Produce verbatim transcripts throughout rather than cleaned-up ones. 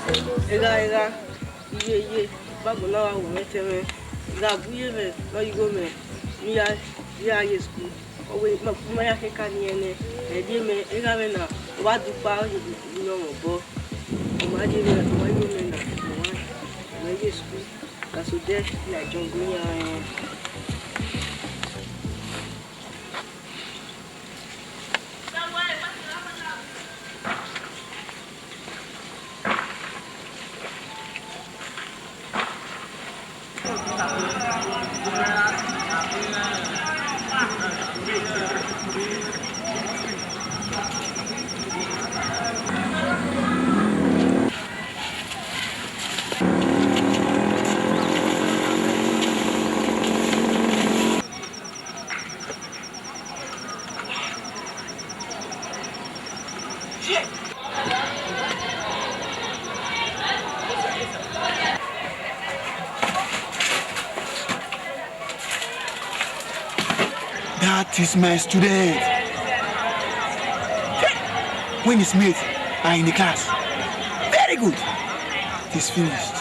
Egha, egha, iye, iye, Bible na wa ru mwẹ tẹmwẹ. Egha, bu iye mwẹ ne ọ ye igho mwẹ, ne I ya, ne I ya ye school. Ọ wẹ ma, ma ya khin eka ne I rẹn nẹ, ẹdẹ mẹ, egha mwẹ na, ọ wa dugba, ọ ye gu ne ọ mwẹ obọ. Ọ wa ye mwẹ, ọ wa ye mwẹ na, ọ wa, ọ wa ye school. That's so there, like, John Green, eh. That is my student. When his mates are in the class. Very good. It is finished.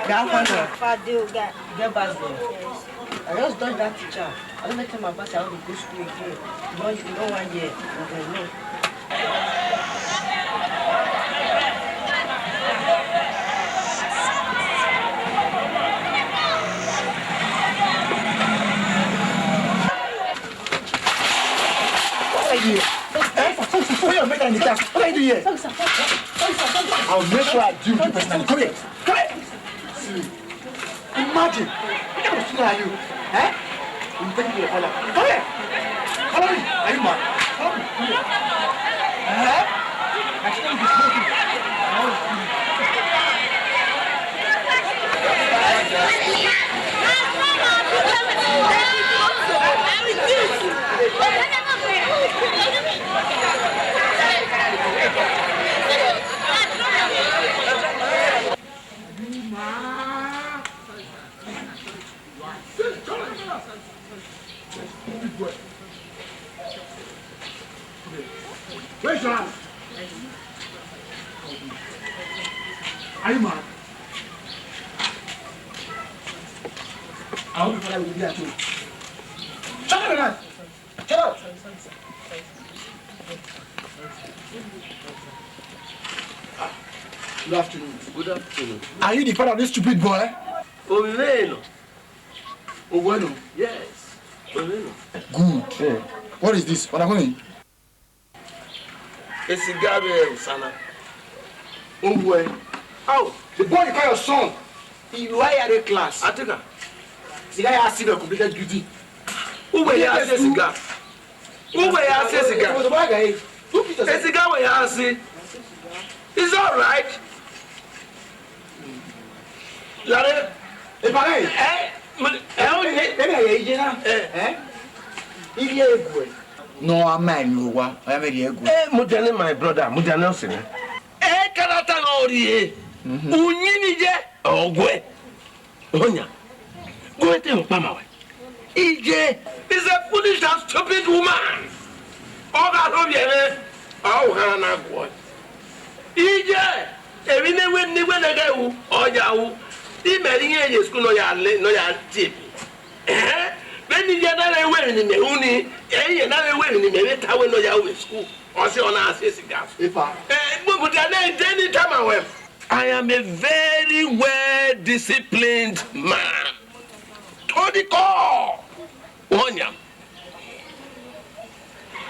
That one, uh, Fadil guy. Get back there. I just dodge that teacher. I don't tell my boss I want to go school again. You don't, you don't want here. Okay, no. What are you doing? Eh? What are you making in the class? What are you doing here? I'll make sure I do you personally. Come here. Come here. See. Imagine. What kind of student are you? Eh? You take me to your father. Come here. Follow me. Are you mad? Follow me. Come here. Eh? I shouldn't be smoking. Raise your hand. Are you mad? I hope your father will be at home. Shut up your mouth! Shut up! Ah, good afternoon. Good afternoon. Are you the father of this stupid boy? Ovbi mwẹ nọ. Owẹ nọ? Yes. Ovbi mwẹ nọ. Good. Yeah. What is this? What are you? A cigar vbe Hosanna. Owẹ. How? The boy you call your son, he higher the class. I take her. Cigar ya see the completed building. Who were you say cigar? Who were you say cigar? A cigar were you say? It's all right. Lare. Ebare. Eh, mo, eh, o ni. Ebe ye iye na. Eh. Eh? Iye egbe. No, ama ni owa. Oya me rie egbe. Eh, Mudani, my brother, Mudani Osini. Eh, karata no rie. Mhm. Uyinmwẹ ye ọgwẹ. Oya. Go and tell Pama we. Iye is a foolish and stupid woman. Ọ gha rhie ovbi ẹmwẹ, ọ gha na guọ. Iye, emwi ne wẹ ne wẹ ne ghẹ ru, ọ ya ru. Imẹ rhie irẹn ye school ne ọ ya le, ne ọ ya tie ebe. Ẹhẹn, vbene iye na rre ru emwi ne imẹ ru ni, ẹ i rẹn na rre ru emwi ne imẹ vbe ta wẹ ne ọ ya ru vbe school. Ọ sẹ ọ na se cigar. Epa. Eh, but, but I need any time I will. I am a very well disciplined man. To the core. Oya.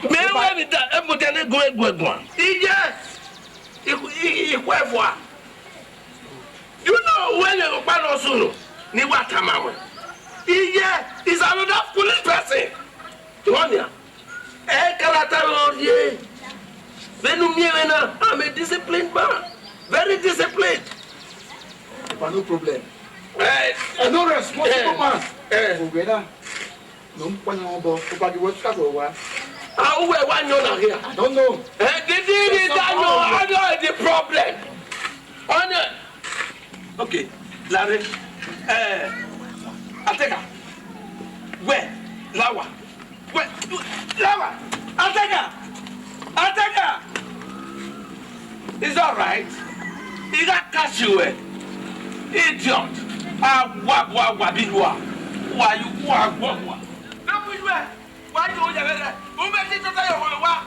Mẹ wẹ vbe da, ẹ, Mudani gu ẹguẹ guan. Iye, ikhu-, i-, ikhu ẹvua. You know when you kpa no sunu, ni wa tama wẹ. Iye is another foolish person. Oya. Ẹ karata rọ rrie. Vbene u miẹn mwẹ na, I'm a disciplined man. Very disciplined. But no problem. Eh, a no responsible man. Eh. Owẹ na. No, one number. Opa di what's that over? Ah, who were one yon here? I don't know. Eh, did he that no, I know the problem. On, okay, Larry. Eh, I take her. Where? Lawa. Wait, Lawa, Atega, Atega. It's all right. I gha catch you, eh? Idiot. Awa, wa, wa, bi wa. Wa, you, wa, wa, wa. Don't be you, eh? Why you over there? Who made you to tell your woman what?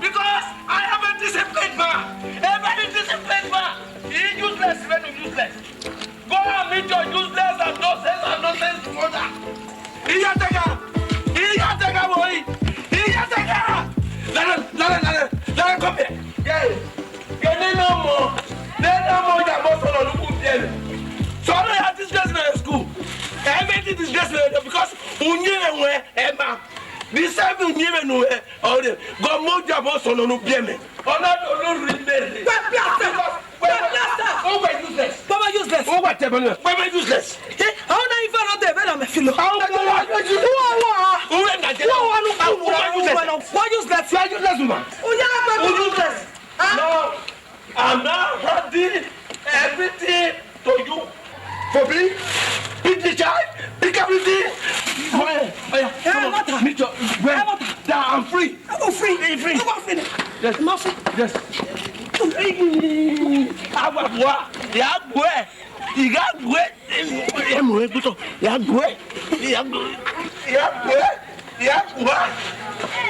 Because I am a disciplined man. A very disciplined man. He useless, very useless. Go and meet your useless and nonsense and nonsense mother. Iyatega! Iyatega, boy! Iyatega! Lale, lale, lale, lale, come here. Yeah. Kene ne ọmọ, ne ne ọmọ ya mọ sọnọ ne u biẹ mwẹ. So no ya disgrace me in school. Everything disgrace me because u yin mwẹ wẹ ẹ ma. The same thing u yin mwẹ nu ẹ, ọre, gọ mọ ya mọ sọnọ ne u biẹ mwẹ. Ọna do no ri mere. Wẹ plaster. Wẹ plaster. O wẹ useless. Baba useless. O wẹ tẹbẹ nẹ. Wẹ useless. Eh, how na even not there? Where am I feel? How can I? Who are, who are? Who are that? Who are, who are, who are useless? Who are useless? You are useless woman. Oh, yeah, I'm useless. Huh? No, I'm now handing everything to you. For me, pick the child, pick everything. Come on, oya, come on. Meet your, well, I'm free. Oh, free. Free, free. Oh, free. Yes. Yes. Awa, wa, ya gbe. I gha gbe. Emu e gbito. Ya gbe. Ya gbe. Ya gbe. Ya gbe.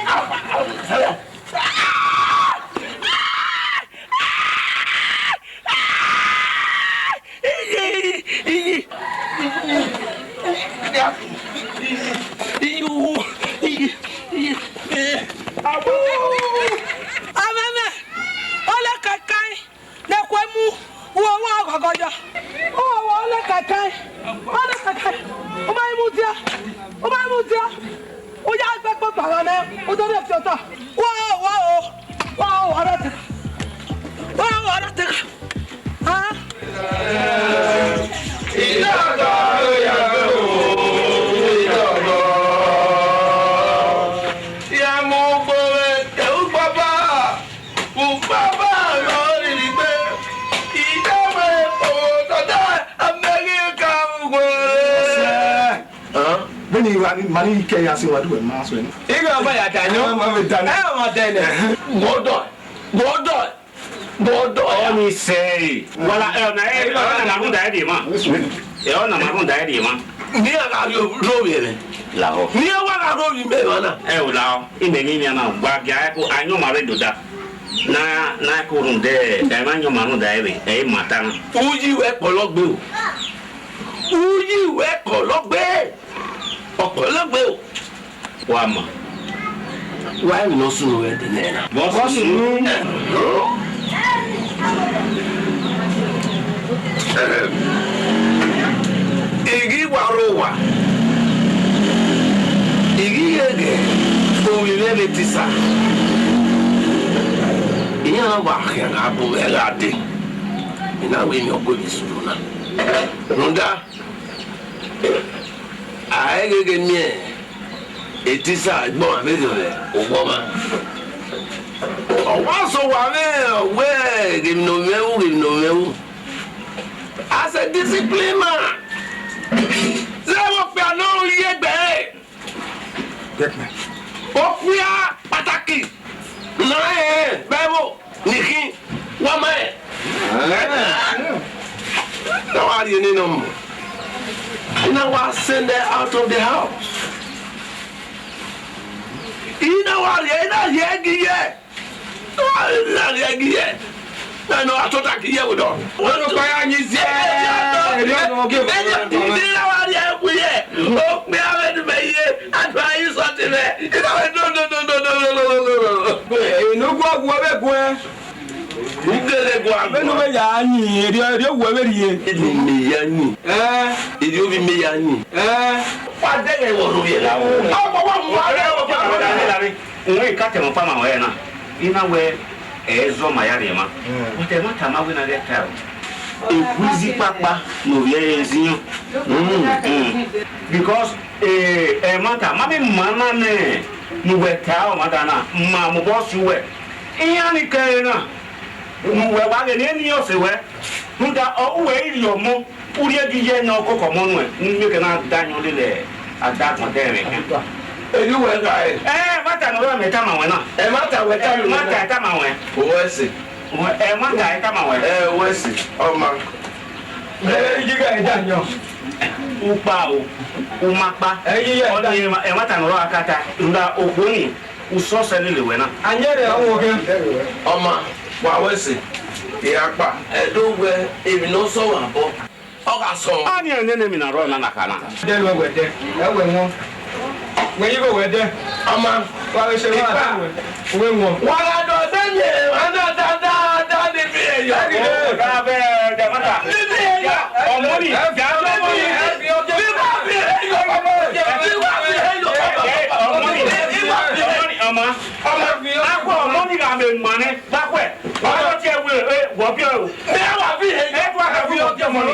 Awa, awa, awa. Amẹmẹ, ọ lẹ kakai ne ẹkhuẹ mu, uwẹ ọmwa ọghọghọ yọ. Uwẹ ọmwa ọ lẹ kakai, ọ lẹ kakai, u ma i mudia, u ma i mudia. U ya gbe ẹkpo gba gha nẹ, u do rhie fi otọ. Wa o, wa o, wa o, wa rẹ tẹgha. Wa o, wa rẹ tẹgha. Ah. Idọdọ, ya mu ugbo vbe te ugbọba. Ukpaba gha rhirhi gbe, I tama ẹn kpo tọta, a mẹ ghi ka mu uwẹ. Vbene I gha ni, ma ni kẹ ya sẹ wa du wẹ ma sẹ ni. I gha ba ya da nọ. Ma vbe da nọ. Ẹ ma da nẹ. Wọ dọ, wọ dọ, wọ dọ. Ọ ni sẹ ẹre. Wala, ẹ, ọna, ẹ, ọna na rhunmwuda ẹre ma. Ẹ, ọna na rhunmwuda ẹre ma. Ni a gha rhie ovbi ẹmwẹ. Lahọ. Ni a wa gha rhie ovbi mẹ emwa na. Ẹ o lahọ. Imẹ ghi yan na gba gia ẹko ayọn ma vbe do da. Na, na ko rhunmwuda, ẹ ma yan ma rhunmwuda ẹre, ẹ i ma ta na. U yi wẹ kpọlọ gbe o. U yi wẹ kpọlọ gbe. Ọ kpọlọ gbe o. Wa ma. Wa emwi ne ọ sunu vbe ẹdẹ nẹ na. Vbọ sunu? I ghi wa rre owa, I ghi ghee ghe ovbi mwẹ vbe te isa. Iran na wa khian gha bu mwẹ gha dee, I na wẹ emwi ọgua vbe sunu na. Rhunmwuda, a i ghee ghe miẹn etisa ẹgbọmwa vbe zẹ mwẹ ogbọmwa. Ọ wa sẹ owa mwẹ, ọ wẹ, ghe emwi ne ovbi mwẹ ru, ghe emwi ne ovbi mwẹ ru. As a discipline man, zẹ vbe okpia ne ọ ye egbe ẹre. Okpia kpataki ne a rẹn vbe ẹvbo ni khin, wa ma rẹn. Ne a wa rhie nene ọmọ, I na wa send her out of the house. I na wa rhie, I na rhie ẹgi ye. Ọ na rhie ẹgi ye. Na nọ, a tota ki ye vbe odọ. Wẹ no kpa ya yin ziẹ. Erriọ nọ, ọ ghi ẹvbo. Ẹni na wa rhie ẹgi ye. Okpia vbe ne mẹ ye, a do a i sọtin mẹ. I na wẹ no, no, no. Enoguọguọ vbe guẹ. U gele guan. Vbene u vbe ya yin, erriọ, erriọ wẹ vbe rhie. Erriọ mẹ ya yin. Ẹ. Erriọ ovbi mẹ ya yin. Ẹ. Wa dẹghẹ vbe ọrhie la. Ọ wa mu a rẹ. Wẹ ka tẹmwẹ ọkpa ma ọre na, I na wẹ ẹ zọ ma ya rhie emwa. But ẹmwata ma wẹ na ghẹ ta o. Eguizi kpakpa ne ovbi ẹre ziọn. Mm. Because, eh, ẹmwata ma vbe ma na nẹ ne uwẹ ta ọmwa da na, ma mobọ si uwẹ. Iran ni kẹre na, ne uwẹ wa ghẹ ne eni ọse wẹ, rhunmwuda ọ uwẹ i rhie ọmọ. Urhie ghi ye ne ọ koko ọmọ nuẹn, ne u miẹn ke na da ayọn lele adagbọn dẹ ẹmwẹ khian. Eni uwẹ gha re? Ẹ, ẹmwata ne ọ rrọọ mẹ tama ruẹ na. Ẹmwata wẹ tama ruẹ na? Ẹmwata tama ruẹ. Uwẹ sẹ. Ẹmwata tama ruẹ. Ẹ, uwẹ sẹ, ọ ma. Ẹ, iye gha ẹdẹ ayọn. U kpa o, u ma kpa. Ẹ, iye ẹdẹ. Ọni ẹmwata ne ọ rrọọ akata, rhunmwuda okhuo ni, usọ sẹ lele wẹ na. Ayẹrẹ ọmọ gẹ. Ọ ma, wa wẹ sẹ, I ra kpa. Ẹdẹ wẹ, emwi ne ọ sọ wa bọ. Ọ gha sọ. A nian nene emwi na rrọọ na na kha na. Dẹ wẹ wẹ dẹ, ẹ wẹ wọn. Wẹ yi wẹ dẹ. Ọ ma. Wa vbe sẹ wa dẹ wẹ. Wẹ wọn. Wa gha dọ dẹ miẹn, wa na da da da ni bi ẹyọ. Ẹ ghi dẹ. Ka vbe dẹ mata. Ni bi ẹyọ. Ọmọ ni, ya ọmọ ni. Ni wa bi ẹyọ. Ni wa bi ẹyọ. Ọmọ ni, ọmọ ni, ọmọ. Ọmọ. Akhuẹ ọmọ ni gha mẹ ma nẹ, gba khuẹ. Ọ yọ tie wẹ, ẹ, wọ biẹ o. Mẹ wa bi ẹyọ. Ẹ tu aka fi wọ biẹ ọmọ ni.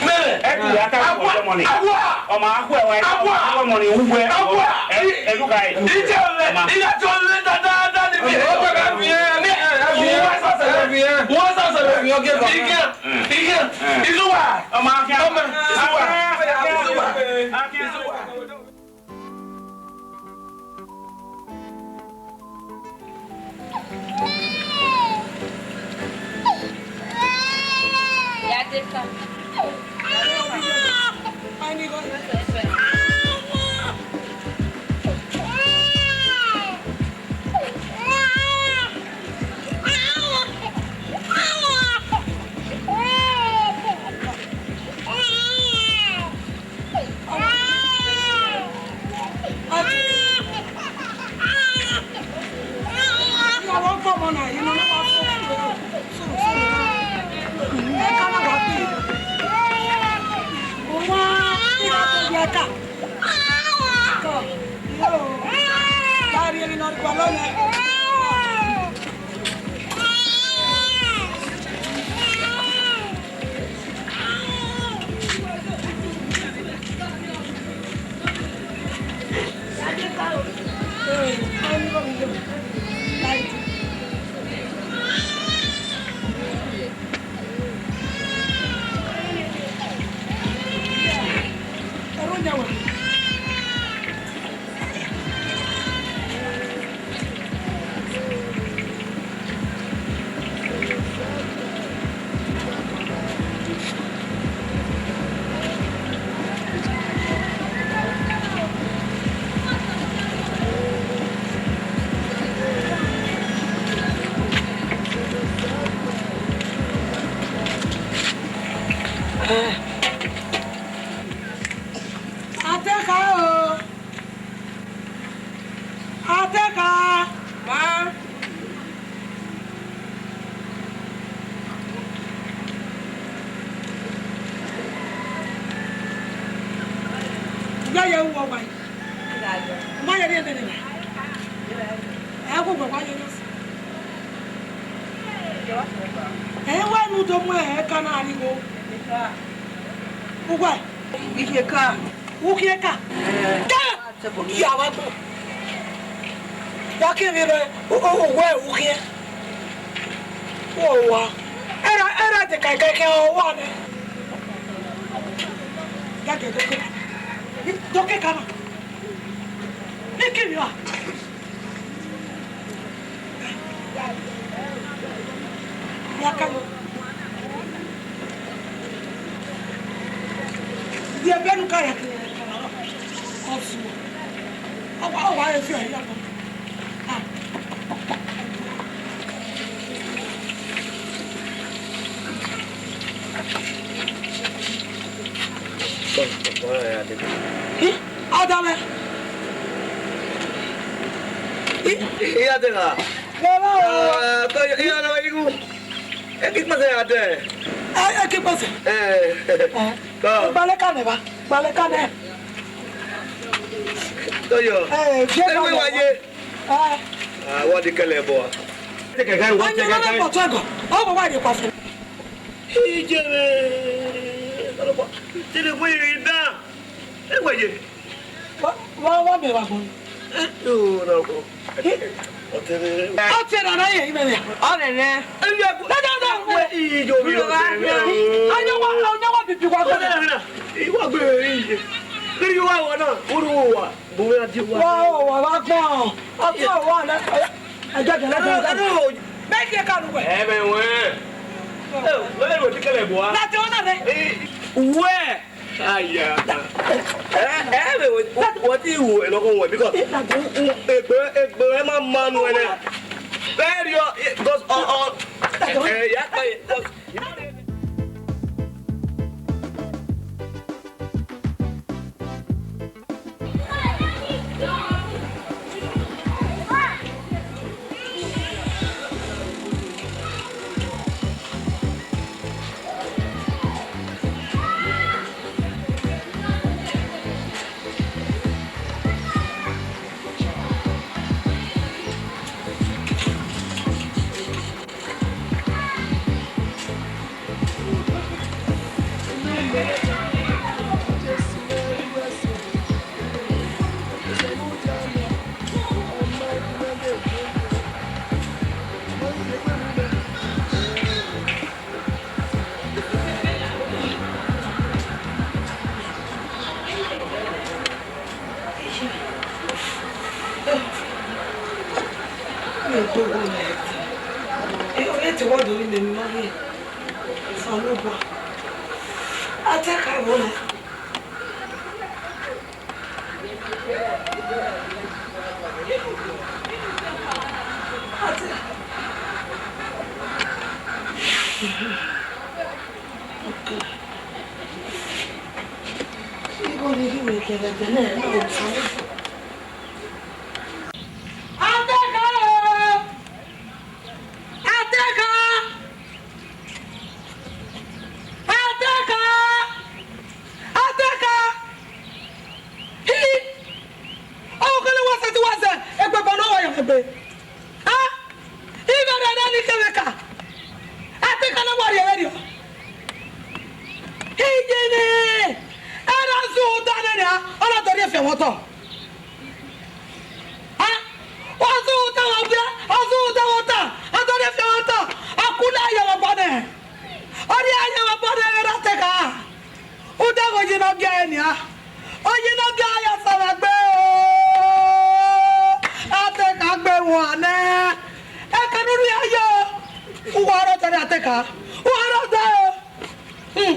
Mẹ. Ẹ tu aka fi wọ biẹ ọmọ ni. Awa. Ọmọ akhuẹ wa. Awa. Ọmọ ni uwẹ. Awa. Ẹ, ẹ lu ka ẹ. Ije ọlẹ, ọmọ. Ije ọlẹ da da da ni bi. Ọ gba ka fi ẹ, ni ẹ, ẹ fi ẹ. Wọ́n sọ̀sẹ̀ lẹ fi ẹ. Wọ́n sọ̀sẹ̀ lẹ fi ẹ. Ige, ige, izuwa. Ọmọ akẹ. Ọmọ, izuwa. Izuwa. Izuwa. Atekha o. Atekha. Ma. Uya ye uwu ọgba yi. Ma ye rhie nene na. Ẹ gu wẹ wa ye nọ. Ẹ wa nu do mu ẹka na righo. Uwa. Ikhieka. Ukhieka. Ẹẹ. Ka! Ya wa gbọ. Ya ke vbe rẹ, o, o, o, wẹ ukhiẹn. Wo wa. Ẹra, ẹra de ka, ka, ka, o wa nẹ. Ya ke do ke. Do ke ka na. Ni ke mi wa. Ya ka yo. Ye bẹnu ka ya ke. Ọ su. Ọ wa, ọ wa e fi ya. Ah. Ih, Adamẹ. Ih. Iya de gha. Baba o. Ah, to iya na igu. Eki kpẹsẹ ya dẹ. Eh, eki kpẹsẹ. Eh. Eh. Ko. Gbalẹ ka nẹ ba. Gbalẹ ka nẹ. Toyo. Eh, je. Ewe wa ye. Eh. Ah, wa di kẹlẹ bọ. Te kẹkẹ, wa te kẹkẹ. Anya na mọ to ẹgọ. Ọ bọ wa de kwa fẹ. Ije me. Tele kwe ri da. Ewe ye. Wa, wa, wa mẹ wa gbọn. Eh, oh, no, no. Ọtẹn na na ye imẹ ya. Ọnẹnẹ. Eyi ẹkọ. Na, na, na. Iyo mi ọtẹn. Ayo wa, ayo wa bibi wa gbọn. Iwa gbe iye. Kiri wa wa na, uru wa, bu wa di wa. Wa wa wa gbọn. A ti wa na. Ẹ jẹ́ kí n lọ. Ẹ, ẹ, ẹ, ẹ, Bẹ́ẹ̀ kí ẹ kà lù wẹ̀. Ẹ bẹ wẹ. Ẹ, wẹ lẹ ro ti kẹlẹ bua. Na te ọna rẹ. Wẹ. Aya. Ẹ, ẹ bẹ wẹ, wẹ ti wu ẹ lọkọ wẹ because egbe, egbe ẹ ma ma nu ẹ nẹ. Very because ọ, ọ, ẹ, ya kpa. Ateka! Ateka! Ateka! Ateka! Hi! Ọ kele wa sẹtin wa zẹ egbe bọ ne ọ wa ya egbe. A! Igho rẹ rẹ ni kevbe ka. Ateka na wa rhie vberriọ. Iye nẹ, ẹre a zẹ uta nẹ nia, ọ na dọrriẹ fian mwẹ otọ. A, ọ zẹ uta vbe ọvia, ọ zẹ uta vbe ọta, a dọrriẹ fian mwẹ otọ, a kula ya vbe obọ nẹ. Ọ rhie ya vbe obọ nẹ vbe erha Ateka. Uda ghe oyi ne ọ gie ẹre nia. Oyi ne ọ gie ẹre ya sẹ vbe egbe o. Ateka gbe wan nẹ. Ẹka ne u rhie ya yo. Uwa rre otọ rre Ateka. Uwa rre otọ o. Hmm.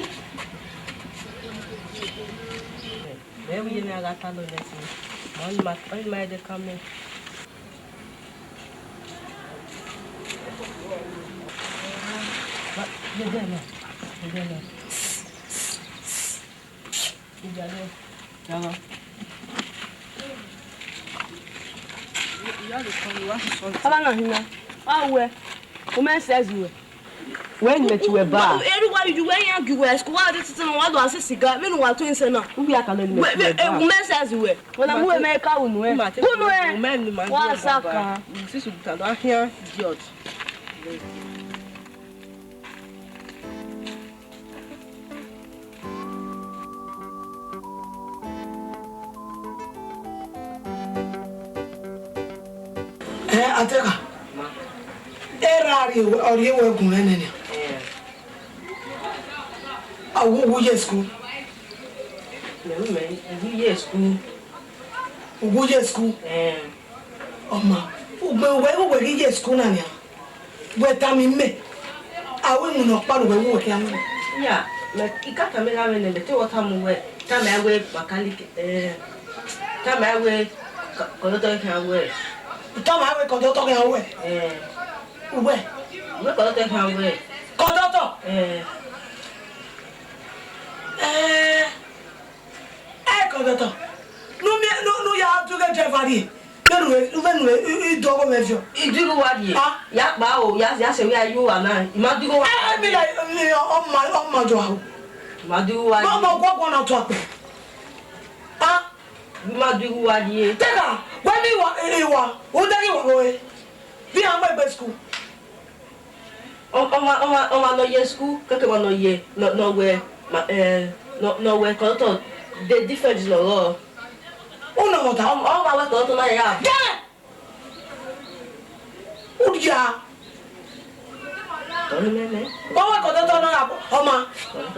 Mẹ vbe iye ne a gha ta lọ nẹ sin. Ma ọnii ma, ọnii ma ẹdẹ kan mẹ. Dede na, dede na. Ijalẹ. Yaba. Abana hina. Awẹ. U mẹ sẹzi wẹ. Wẹ ne mẹ ti wẹ ba. Eru wa yu wẹ yan gi wẹ school wa de titi na wa do ase siga. Vbene wa tun sẹ na. U ya ka nọ ne mẹ ti wẹ ba. U mẹ sẹzi wẹ. Wẹ na mu wẹ mẹ ka unu ẹ. Unu ẹ. Wa sa ka. Sisi buta do ahian idiot. Eh, Ateka. Ma. Erha rhie wẹ, ọ rhie wẹ gun mwẹ nene. Eh. A wu, wu ye school. Mẹ, mẹ, wu ye school. Wu ye school. Eh. Ọ ma, ugbe wẹ, wẹ ghi ye school na nia. Wẹ tama imẹ, a wẹ iwinna ọkpa ne uwẹ wu wẹ khian nọ. Ya, mẹ, I ka tama gha mwẹ nẹ, mẹ te wẹ tama uwẹ, tama ẹre wẹ mechanic, eh, tama ẹre wẹ co-, conductor khian wẹ. Tama ẹre wẹ conductor khian wẹ. Eh. Uwẹ. Wẹ conductor khian wẹ. Conductor? Eh. Eh. Eh, conductor. Nu miẹn, nu, nu ya du ghe driver rhie. Vbene u, vbene u, i, i do ọghọ mwẹ viọ. I du igho uwa rhie. Ah. Ya kpa o, ya, ya sẹ wẹ a yo uwa na. I ma du igho uwa. Eh, eh, mi la, mi, ọ ma, ọ ma jọ aro. I ma du igho uwa rhie. Ma, ma, ọguọguọ na tu akpẹ. Ah. I ma du igho uwa rhie. Tega, wẹ mi wa, i, i wa, u dẹghe wa vbe ore. Vbe iran mu egbe school. Ọ-, ọmwa, ọmwa, ọmwa ne ọ ye school, keke ọmwa ne ọ ye, ne ọ, ne ọ wẹ, ma, eh, ne ọ, ne ọ wẹ conductor, the difference nọ rrọọ. Unu ọmwa ta? Ọ, ọmwa wẹ conductor na ya. Gẹ! Udia. Tọrọ mẹ mẹ. Ọ wẹ conductor na ya, ọmwa.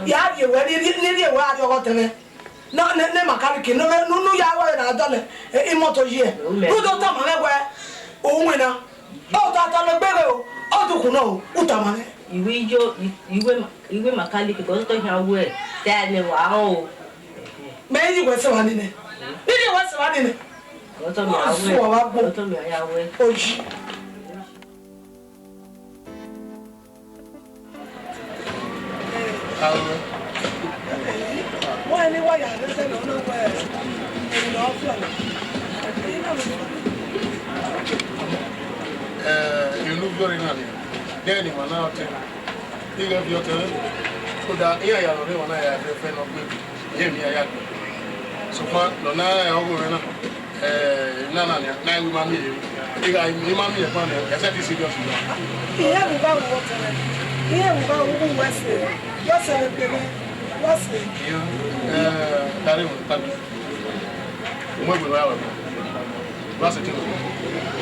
Ya rhie wẹ, ni, ni, ni rhie wẹ, a rhie ọghọ tẹmwẹ. Na, ne, ne Makaliki, ne, ne, ne u ya wẹ na dọlẹ, e, imoto yi ẹre. Ru do tama mwẹ wẹ, u winna. Ọ ta tama egbe ghe o, ọ dukhu nọ o, u tama mwẹ. Iwe yo, i-, iwe ma-, iwe Makaliki, kọ tọ khian wẹ, te a nẹ wa o. Mẹ yi wẹ sẹ wa nene. Ni yi wẹ sẹ wa nene. Ọtọ mi a wẹ. Ọsua wa gbo. Ọtọ mi a ya wẹ. Oyi. Eh, inu viọ na ni, then emwa na ọtẹn, ighẹ viọ ọtẹn, so that iran ya rhọrọ emwa na ya fẹfẹ ne ọ gbe, iran ya ya gbe. Sokpan ne ọ na rẹn ọghe mwẹ na, eh, nana nia, na i ru ima miẹn. Ighẹ ima miẹn kpa nia, ẹsẹ ti serious nia. Iran vbe uwa ru ọtẹn, iran vbe uwa ru uwu wẹ sẹ, wẹ sẹ vbe gbe mwẹ, wẹ sẹ. Iran, eh, gari wọn, thank you. Mu egbe vbe aro. Gba sẹ tiro.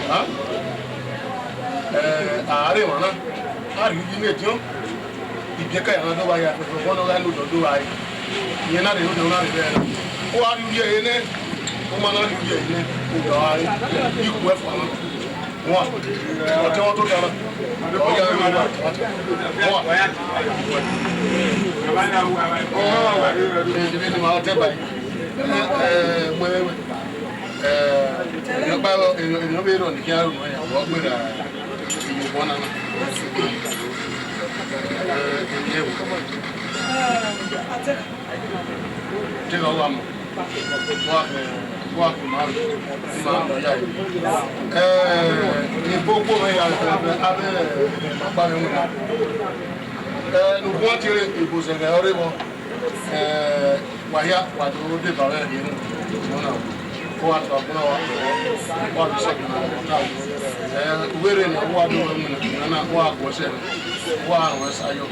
Ha? Eh, a rre emwa na, a rhie uyi ne ediọn. Ibiẹka ya na do vba ya, ọgbọ ne ọ gha ne odọ do vba re. Iyẹn na rre odọ na rre vbe ẹre. U gha rhie uyi ẹre nẹ, u ma na rhie uyi ẹre nẹ, odọ gha re. Ikhuẹ fua na. Wan. Ọtẹn wọn tota na. Ọ ya rre uwa. Wan. Ẹ, ẹ, ẹ, ma ọtẹn ba yi. Ẹ, ẹ, wẹ, wẹ, wẹ. Eh, emwi ọkpa, emwi, emwi ọ vbe rrọọ ne I khian ru nẹ, ọ gberra iyobọ na na. Eh, emwi ẹvbo. Te ọ wa mọ. Wa, wa, ma, ma nọ ya. Eh, ebo kpo mwẹ ya, eh, avbe, eh, ma kpa mwẹ winna. Eh, ne uhuan tie re, ebo zẹghẹ ọre vbọ. Eh, wa hia, wa do deba vbe ẹre na, ọmọ na, ọ wa tọ agbọn na, wa tọ, wa do sẹ ọmọ na, ọ ta. Eh, uwẹ rre ne ọ wa do wẹ winna, winna na, wa guẹ sẹ, wa rẹn sa yọ.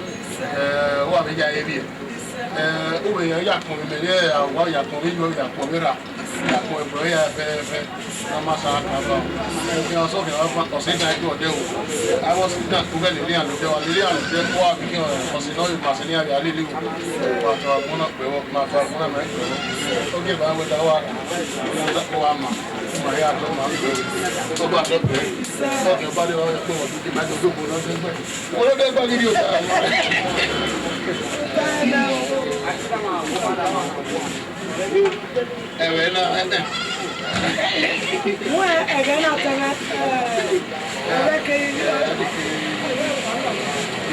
Eh, wa vbe ya ẹre vbiẹ. Eh, uwẹ ya, ya kpọnmwẹ mẹ rre, wa ya kpọnmwẹ iyuẹ, ya kpọnmwẹ erha, ya kpọnmwẹ ẹbrọ, ya ẹfẹ, ẹfẹ. Na ma sa ka ba. Ẹgbẹ ọsọ kẹ wa fa, ọsẹ na ju ọdẹ o. Avbe ọsẹ na ku vbe lele iran lodẹ, wa lele iran lodẹ, wa bi khian ọsẹ nọ, ma sẹ ne iran vbe a lele o. Wa tọ agbọn na kpẹ vbọ, ma tọ agbọn na mẹ kpẹ vbọ. Ogie ba wẹ da wa, wa ma, ma ya tọ ma kpẹ. Ọ ba tọ kpẹ. Ọ kẹ ba de wa kpẹ vbọ, ma do do bo nọ dẹgbẹ. Wo de gba video ta. Ẹvbo na, ẹ, ẹ. Wẹ ẹghẹ na tẹmwẹ, ẹ, ẹghẹ ke.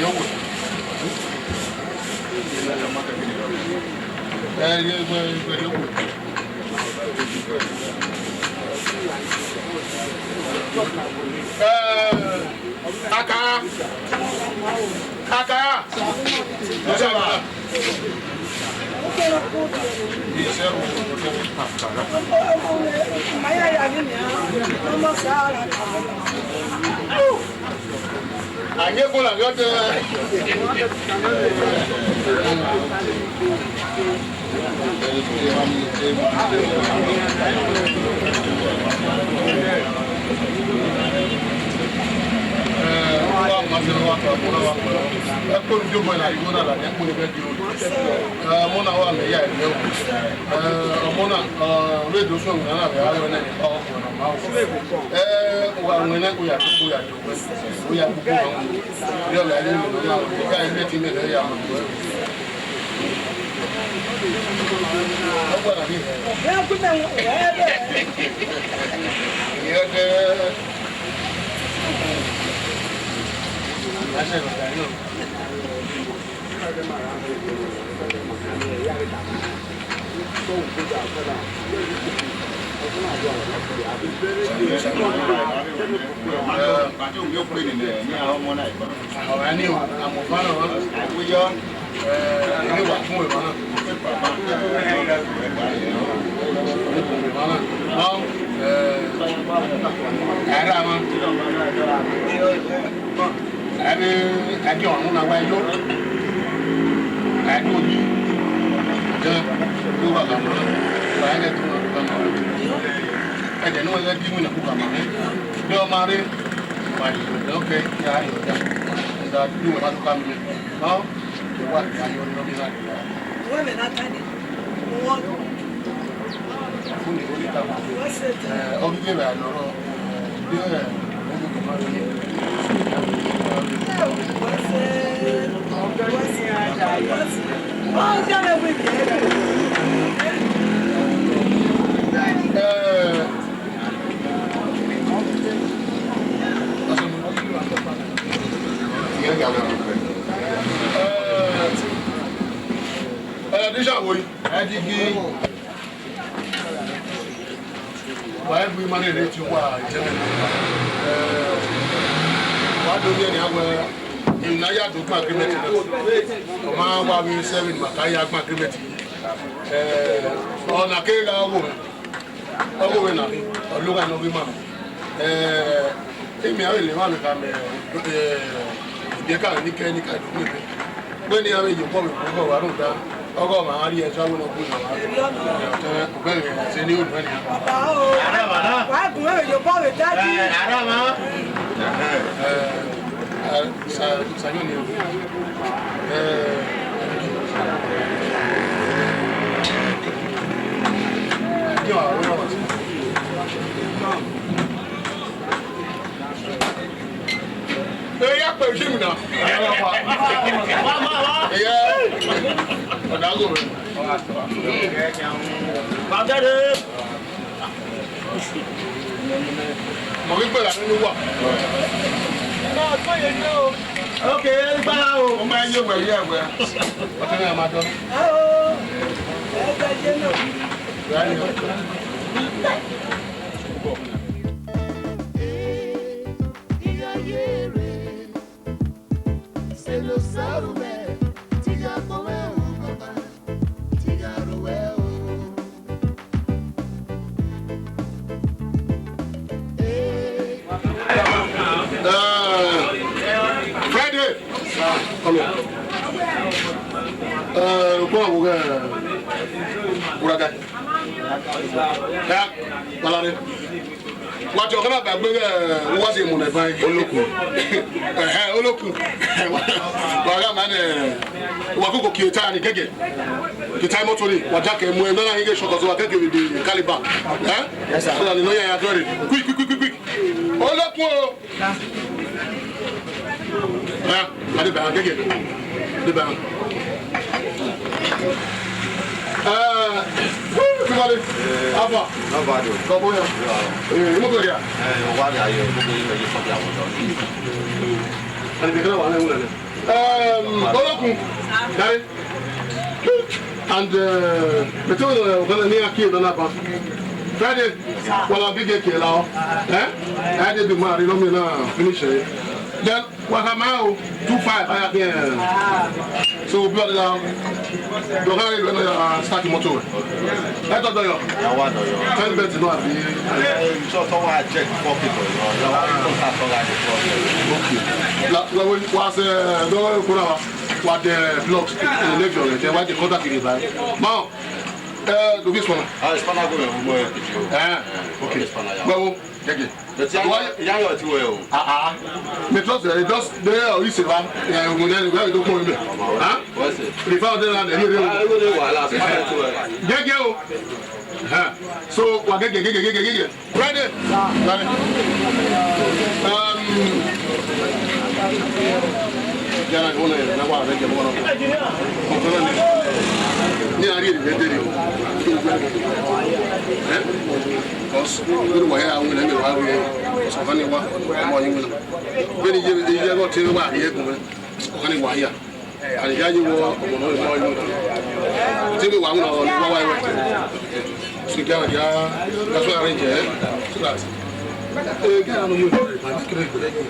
Yo, wẹ. Ẹ, ye, wẹ, wẹ, yo, wẹ. Ẹ, Aka. Aka. Aye kona ghe ọdẹ. Ọmọ na wa mẹ ya ẹgbẹ o. Ọmọ na, ọ vbe do sẹ ọmọ na vbe aro nẹ, ọ guọnọ ma o. Ẹ, wa wẹ nẹ, u ya tuku, u ya do wẹ, u ya kpokpo ma. Yọ vbe a ye ru nọ na, u ya ru ẹtin mẹ nẹ, ya ma do wẹ. Ọ gba na ni. Ẹ, ẹ, ẹ. Ọ̀rẹ́ ni o, àmọ̀fá náà wá. Ẹ, ilé wà fún ìwọ náà. Ìwọ náà. Ọ, ẹ, ẹ̀rọ àwọn. Ẹni ẹjọ́ ọ̀run na wá yó. Ẹjọ́ yìí gan ló wà lọ́wọ́. Wà á yẹ tó wà lọ́wọ́. Ẹ̀jẹ̀ ní wọ́n yẹ bí wọ́n yẹ kó kà mọ́. Bí ọmọ rẹ wà yìí lọ́kẹ́ kí a yọ̀ dá. Ìgbà tí wọ́n bá tó ká mi. Ọ, wà á yọ lọ́kẹ́ náà. Wọ́n lè ná tán ni. Wọ́n Ẹ, ẹ, Dija wo yi? Ẹ di gi. Wa egbe ima rherhe tie uwa ijẹmẹ na. Ẹ, wa do miẹn nian wẹẹ, emwi ne a ya do gbẹn agreement na, ọ ma wa vbe seven ma ka ya gbẹn agreement. Ẹ, ọna kegha ọghe mwẹ, ọghe mwẹ na rre, ọ logha ne ọ ghi ma. Ẹ, Emi a vbe le emwa ne kha mẹ, eh, ibiẹka ni kẹ ni ka do gbe. Vbene iran vbe ye obọ vbe obọ wa rhunmwuda, ọghe ọmwa a rhie ẹzọ avbe ne ọ bu ne ọmwa. Ọtẹn mwẹ, ugbẹn vbe ẹse ne I ru nuẹn nian. Wa gun mwẹ vbe ye obọ vbe daddy. Eh, eh, sa, sa yo ni. Eh, yo, a, Eya kpe regime na. Eya. Ọ̀dà gò rẹ̀. Mọ̀ wípé ìlànà ló wà. Ok, ẹ gbá o. Ó máa ń yé wẹ̀rí ẹ̀wẹ̀. Ọtí náà máa dán. Ìyá ni. Ighẹ ye rre, sẹ ne Osa ru mwẹ, te I gha kpọnmwẹ o, Baba, te I gha ru wẹ o. Eh. Eh, Friday. Come here. Eh, come on, we'll go. Uraga. Ya, Balare. Wa tie ọkpa na ba egbe, eh, uwa si mu nẹ ban Olokun. Ẹhẹ, Olokun. Wa gha ma nẹ, wa koko kie ta ni gẹgẹ. Kie ta imoto ni, wa ja kẹ mu ẹre, nọ na ghi ghe shọkọ so wa kẹ kevbe de Calabar. Eh? Yes, sir. So that ni nọ ya ya dọre. Quick, quick, quick, quick, quick. Olokun o. Ah, ade ba gẹgẹ. Ade ba. Ah, everybody. Alpha. Not bad, o. Come on here. Yeah. Eh, imoto dia? Eh, wa dia, yeah. Imoto yìí, yìí, fuck that one. And the girl, one, one, one. Um, Olokun. Gary. And, uh, the two, uh, gonna near kid on that one. Friday, well, I'll be get killed out. Eh? I did the man, you know me now. Finish it. Then, what am I? Two five, I have here. So, blood now. Don't worry, when I start the motor. Ẹ tọ́ dọyọ. Ya wa dọyọ. Ten bet no abi. Ẹ, sọ tọ wa check pocket dọyọ. Ya wa ko sa tọ ga de pocket. Okay. La, la, we, wa se, do ko na wa. Wa de block. Election, de wa de contact ni ba. Ma, eh, do this one. Ah, Spana go mo e picture. Eh, okay. Spana ya. Well, gẹgẹ. But ya, ya, ya, you too well. Ah, ah. Me trust, eh, just there, you see, wa, eh, mo de, we do ko mi. Huh? What's it? The found there and there. Ah, you know what? Gẹgẹ o. Huh. So, wa gẹgẹ, gẹgẹ, gẹgẹ, gẹgẹ. Friday. Friday. Um, yàrá ìwọ náà, yàrá wà lẹ́jẹ̀ mọ́ náà. Ọ̀tọ̀ náà ni. Ní àárín èdè, èdè rẹ̀. Eh? Because nínú wàyà àwọn ènìyàn lè wá wí ẹ, ọ̀sán kan ní wá, ọmọ yín wí náà. Bẹ́ẹ̀ ni iye, iye ẹgbẹ́ tí wọ́n wà ní ẹ̀gùn rẹ̀, ọ̀kan ní wàyà. Àlìyá yìí wọ ọmọ náà wá yóò dé. Tí mi wà ń lọ ní wáwá ẹwẹ́. Sìgá àjà, that's why I arrange it, so that, eh, get out of here.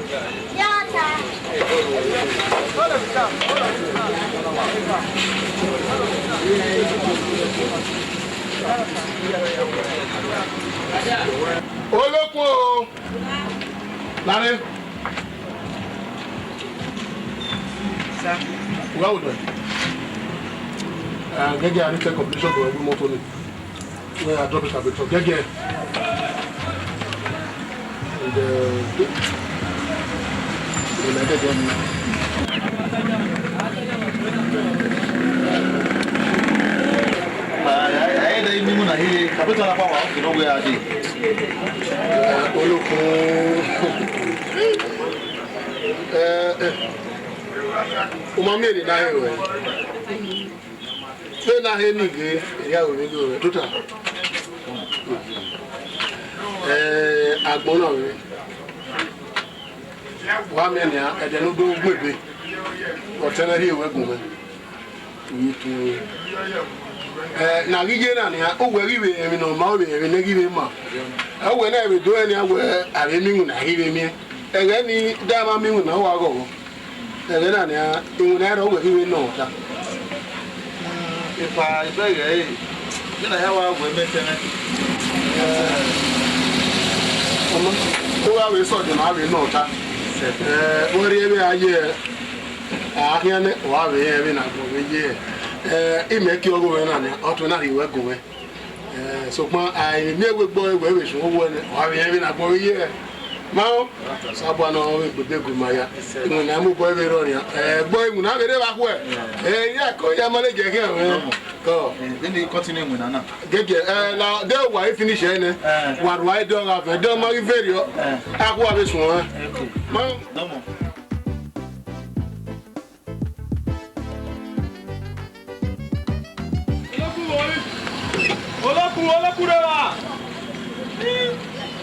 Olókun o. Lare. Sir. Wa wo dẹ. Ah, gẹgẹ a ni tẹ completion for every motor ni. Where I drop it at the top. Gẹgẹ. And, uh, and I get them. Ẹdẹ emimu na hire, abẹtọ na kpa wa, ọ kere wẹ a dee. Olokun. Eh, eh. U ma miẹn eni na he ruẹ. Vbene a he ni ghe, erriọ aro vbe ghe ruẹ tota. Eh, agbọn na vbe. Wa miẹn nian, ẹdẹ ne u do gbe ebe, ọtẹn mwẹ rhie ruẹ gu mwẹ. U ghi tu ẹ. Eh, ne a ghi ye na nian, uwẹ ghi vbe rẹn emwi ne ọ ma, ọ vbe rẹn emwi ne ẹ ghi vbe ma. Uwẹ na vbe do rẹn nian wẹ a vbe miẹn iwinna, a ghi vbe miẹn. Ẹghẹ nii, da ma miẹn iwinna, uwa ghọghọ. Ẹghẹ na nian, iwinna rrọọ, uwẹ ghi vbe nọ ọta. Epa, I bẹghe ẹre, vbene a ya wa gu ẹmwẹ tẹn mwẹ. Eh, ọma, u gha vbe sẹ ọdọ na vbe nọ ọta. Eh, wẹ rhie vbe a ye, a khian nẹ, wa vbe rẹn vbene agbọn vbe ye. Eh, imẹ ke ọghe ruẹ na nian, ọ tuẹ na rhie ruẹ gu mwẹ. Eh, sokpan a i miẹn wẹ egbe ọre wẹ vbe suẹn owẹ nẹ, wa vbe rẹn vbene agbọn vbe ye. Ma o, Osanobua ne ọ vbe gbe ebe gu ima ya. Iwinna mu obọ vbe rrọọ nian. Eh, egbe iwinna vbe rre vbe akhuẹ. Eh, iran ko ya ma lele ẹre khian mwẹ. Kọ. Eh, vbene I continue iwinna na. Gẹgẹ, eh, na, de wa i finish ẹre nẹ. Eh. Wa rua ẹdẹ ọgha vẹ, ẹdẹ ọ ma ghi vẹrriọ. Eh. Akhuẹ vbe suẹn. Okay. Ma o. Dọmọ. Olokun, olokun rẹ wa.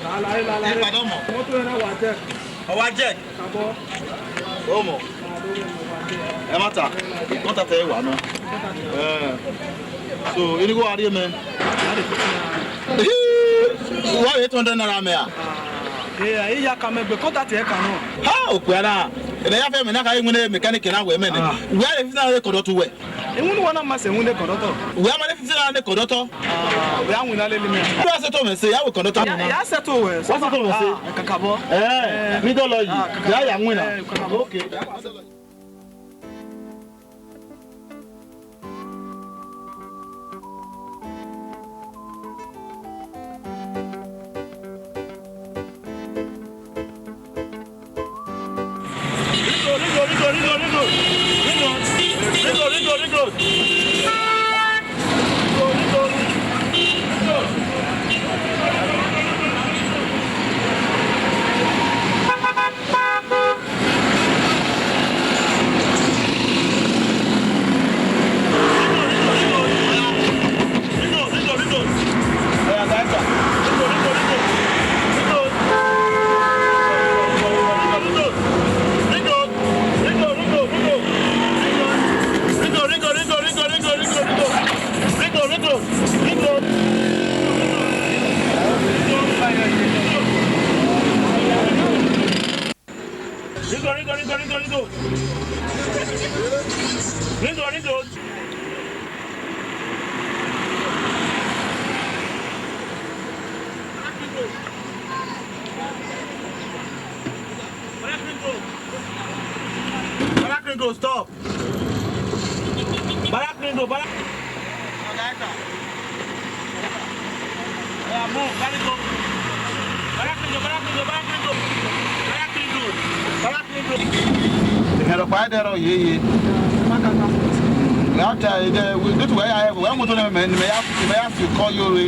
Lala, lala. Ẹ padà ọmọ. Mọto yẹn na wa jẹ. Ọ wa jẹ. Kabọ. Ọmọ. Ẹ ma ta. Kọntatị ẹre wa nọ. Eh. So, ini go ari mẹ. Wa eight hundred naira mẹ a? Eh, iya ka mẹ gbe kọntatị ẹre ka nọ. Ha, okpia na. Ene ya fẹ mẹ na ka iwinna mechanic na wẹ mẹ nẹ. Ah. Wẹ a le fifty naira kọdọtọ wẹ. Iwinna wa na ma sẹ iwinna kọdọtọ. Wẹ a ma le fifty naira kọdọtọ. Ah, wẹ a winna lele mẹ. Wẹ a sẹto mẹ sẹ, ya wẹ kọdọtọ. Ya, ya sẹto wẹ. Wa sẹto mẹ sẹ. Ah, kakabọ. Eh, mi dọlọ yi. Ah, kakabọ. Ya, ya winna. Eh, kakabọ. Okay. Ringo, ringo, ringo, ringo, ringo. Ringo, ringo. Barak ringo, stop. Barak ringo, barak. Oya, move, carry go. Barak ringo, barak ringo, barak ringo. Barak ringo, barak ringo. Ẹmwẹ rhọkpa ẹdẹ rrọọ yeye. Wẹ a ta ẹdẹ, wẹ, dutu wẹ ya hẹ, wẹ mu otọ nẹ mẹ, mẹ ya, mẹ ya fi ukọ yo re.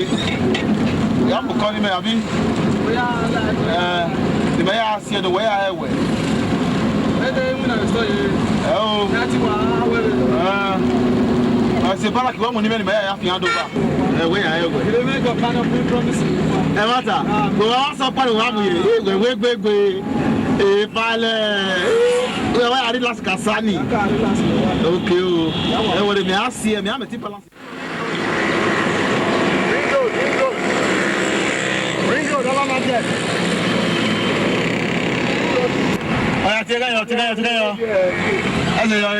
Wẹ ya mu ukọ ne imẹ, abi? Eh, ne imẹ ya si ẹdẹ, wẹ ya hẹ wẹ. Ẹdẹ iwinna vbe sọ ye. Ẹ o. Ya ti wa wẹ re. Eh. Ọ sẹ Barak, wẹ mu ne imẹ, ne imẹ ya, ya fian do ba. Ẹ, wẹ ya hẹ wẹ. Ẹ ma ta. Wẹ wa sọ pa ne wa mu ye. Ẹ, wẹ, wẹ, wẹ, wẹ. Ẹ, falẹ. Ẹ, wẹ ya relax ka sa ni. Okay o. Ẹ wẹ re mẹ a si ẹ, mẹ a mẹ ti balance. Ring road, ring road. Ring road, all my jet. Ọya, tie ẹghẹ yọ, tie ẹghẹ yọ, tie ẹghẹ yọ. Ẹsẹ yọ,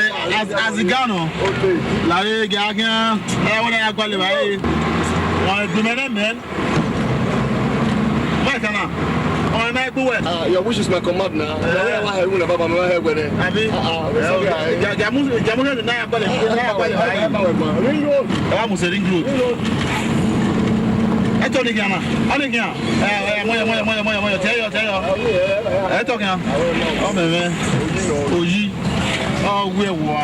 as, as it gone, no? Okay. Lare gẹ agian, ẹ, wọ́n yà gbalẹ̀ báyìí. Wọ́n gbẹmẹ nẹ mẹ. Wọ́n yà tán na. Wọ́n yà gbuwẹ̀. Ah, your wish is my command na. Eh. Wọ́n yà wá hẹ̀rù na bàbá mi wá hẹ̀ wẹ̀ nẹ. Àbí? Ah, ah, wẹ̀ sọ́kè àyè. Jamu, jamu na yà gbalẹ̀, na yà gbalẹ̀ báyìí. Ẹ bá wẹ̀ gbọ́n. Ring road. Ẹ wá mu sẹ ring road. Ẹ tọ ni gían na. Ọ ni gían. Ẹ, ẹ, mọyọ, mọyọ, mọyọ, mọyọ, mọyọ. Tẹ yọ, tẹ yọ. Ẹ tọ gían. Ọ mẹmẹ. Oyi. Ọ wẹ wa.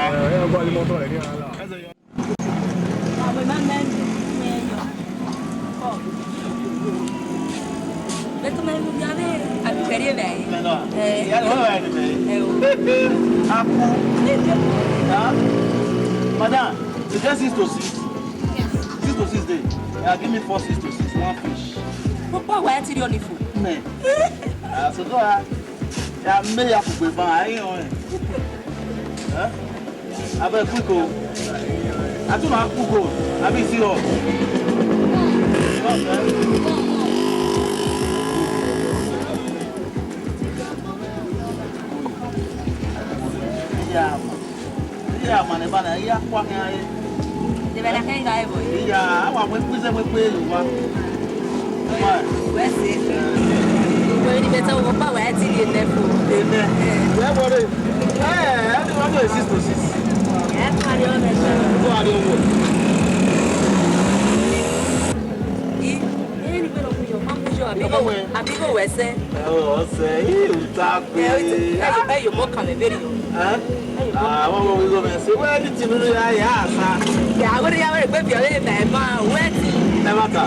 Vbe te ma mu ya vbe, a vbe kẹrriẹ vbe ẹre. Mẹ nọ. Eh. Ya nọ, wẹ ni mẹ. Eh, o. Aku. Huh? Madam, you get six to six? Yes. Six to six dey. Yeah, give me four six to six, one fish. Papa, why you tell you on the phone? Mẹ. Ah, so do I. Ya me ya kugbe ba, I on. Huh? Abeg, quick o. Atuma, quick o. Abi serious? Serious, eh? Iya, man. Iya, man, eba na, iya, kwa kẹ, eh. Debe na kẹ ga ebo. Iya, awa mu ekpẹn zẹ, mu ekpẹn ye owa. Wẹ sẹ. Wẹ ni bẹtẹ, ọkpa wẹ ti rhie nẹ fo. Amen. Wẹ wọrẹ. Eh, everyone know six to six. Ẹ kọrin ọmọ ẹgbẹ. Kọrin ọmọ. I, ẹ ni gbẹdọ mu yọ, ma mu yọ, abi igho, abi igho wẹ sẹ. Ẹ, ọ sẹ, i u ta kpe. Ẹ, ẹ, ẹ, yọ mọ kan mẹ veri yọ. Ẹ? Ah, wọ́n wọ́n wíwọ́ mẹ́. Ṣé wẹ́ẹ́ ní tìǹbù ya yà á sá? Ya, wẹ́ẹ́ ya wẹ́ẹ́ gbé bí ọ̀rẹ́ mẹ́, ma, wẹ́ẹ́ ti. Ẹ má ta.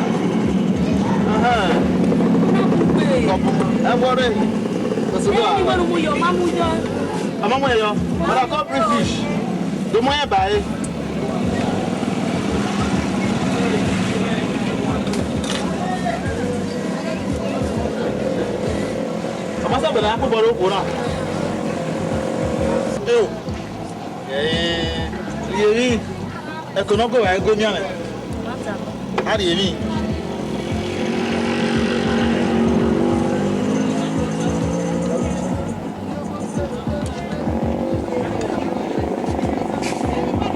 Aha. Ẹ wọrẹ. Kò sí wàhálà. Ẹ ní wọ́n mú yọ, má mú yọ. Ọmọ mú ẹ yọ. Ọ̀rọ̀ kọ́ bring fish. Do mọ́ ẹ bá ẹ. Ọmọ sábà náà kó bọ́ọ̀lù kó náà. Ẹ o. Ẹ̀ẹ́, rhie emwi, ẹko ne ọ gọ vbe ẹgomianmwẹ. A rhie emwi,